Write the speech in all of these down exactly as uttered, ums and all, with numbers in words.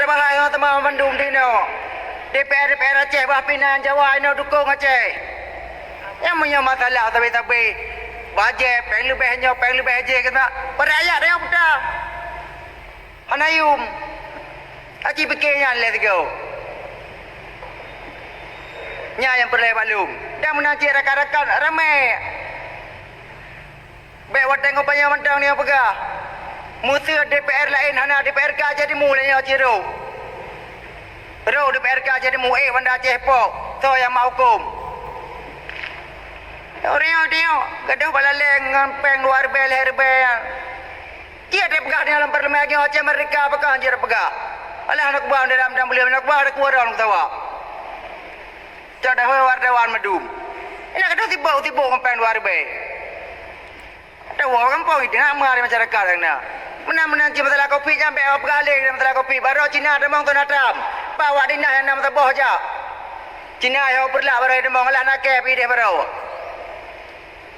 Bahai ngon teuma mandum di inoe. DPR, DPR Aceh bah pinan Jawa inoe dukong Aceh. Nyang meunyoe masalah sabe-sabe, bajée péng leubeh nyoe, péng leubeh jih keunan, padahai rakyat nyang peugah. Hana yum. Aci pike nyan lé sigoe. Nyan nyang peureulée baklum. Dan meunan cit rakan-rakan ramé. Bék watée ngon panyang mantong nyoe peugah, meuseu DPR laén hana DPRK Aceh Timu lé nyoe cit rôh. Rôh DPRK Aceh Timu ék banda Aceh pok, soe nyang mak huköm. Ureuëng nyoe tengok, gadoh bak laleng ngon péng dua ribée lhée ribée nyan. Cit tapeugah nyoe lam parlemen lagée Aceh Merdeka pakon cit tapeugah. Alah aneuk buah dalam dan beuliam aneuk buah ada kuwarong meusawa. Cok dahôi wartawan madum. Ina gadoh sibok-sibok ngon péng dua ribée. Tawoe gampông itu nak meuhari masyarakat nyang na. Meunan-meunan cit masalah kopi nyan bék awak peugah lé masalah kopi. Baroe Cina tamong tona tam. Pak awak dinah nyang na meusaboh jak. Cina yoh peureulak baroe tamong alah nakée pih deh baroe.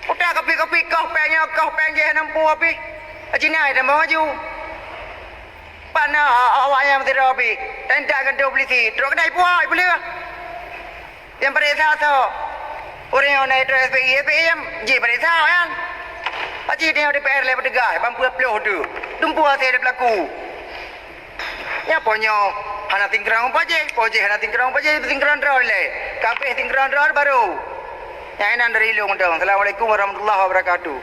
Utak kopi-kopi koh péng nyoe, koh péng jih hana mampu pih. Cina tamong aju. Pana awak nyang meusidroe pih. Dan tak gantung polisi. Trok kedai puai pulih. Nyang pareksa soe? Ureuëng nyang na itu S P I, S P I nyang jih pareksa kan? Aci tengok D P R lé petugas, ban peuet ploh tu. Tumpu hase pelaku. Nyan po nyoe hana singkron ngon pajéh, pajéh hana singkron ngon pajéh, singkron droe lé. Kabeh singkron droe baru. Nyang inan dari Ilong Dong. Assalamualaikum warahmatullahi wabarakatuh.